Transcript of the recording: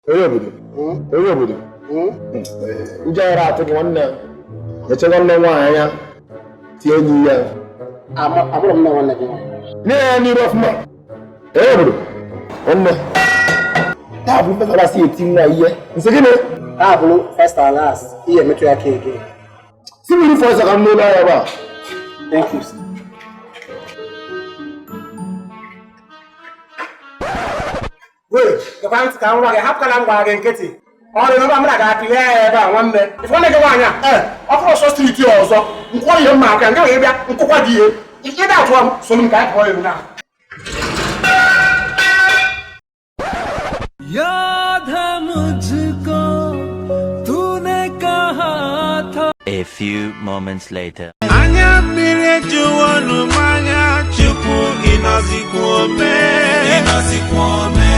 Onye obodo, onye obodo, ụjọ yara atụ gị nwanne, echego nne nwaanyị anya tie enyi ya. Abụrụ m na nwanne gị nwaanyị. Nye ya n'iru ọfụma. Onye obodo, nwanne, taa bụ mkpesara si eti nwa ihe nsị gịnị? Taa bụrụ first and last ihe emetụ ya aka ege. Si mmiri fọ ọsọ ka m n'ụlọ ahịa ebe a. Thank you, sir. Wait, gekwa ntị ka m gwa gị, hapụkala m gwara gị nkịtị. Ọ dị n'ebe a mụ na ga-atụle ya ebe a nwanne. Ife nwanne gị nwaanyị a, ee, ọ fụrụ ọsọ street ọzọ, nkwọ ihe mma aka, nke wee bịa nkụkwa gị ihe. Ị da atụọ m, soro m ka anyị pụọ elu na. याद है मुझको तूने कहा था. A few moments later. Anya mmiri ejuwonu m anya. Chukwu, ịnọzikwa ome, ịnọzikwa ome.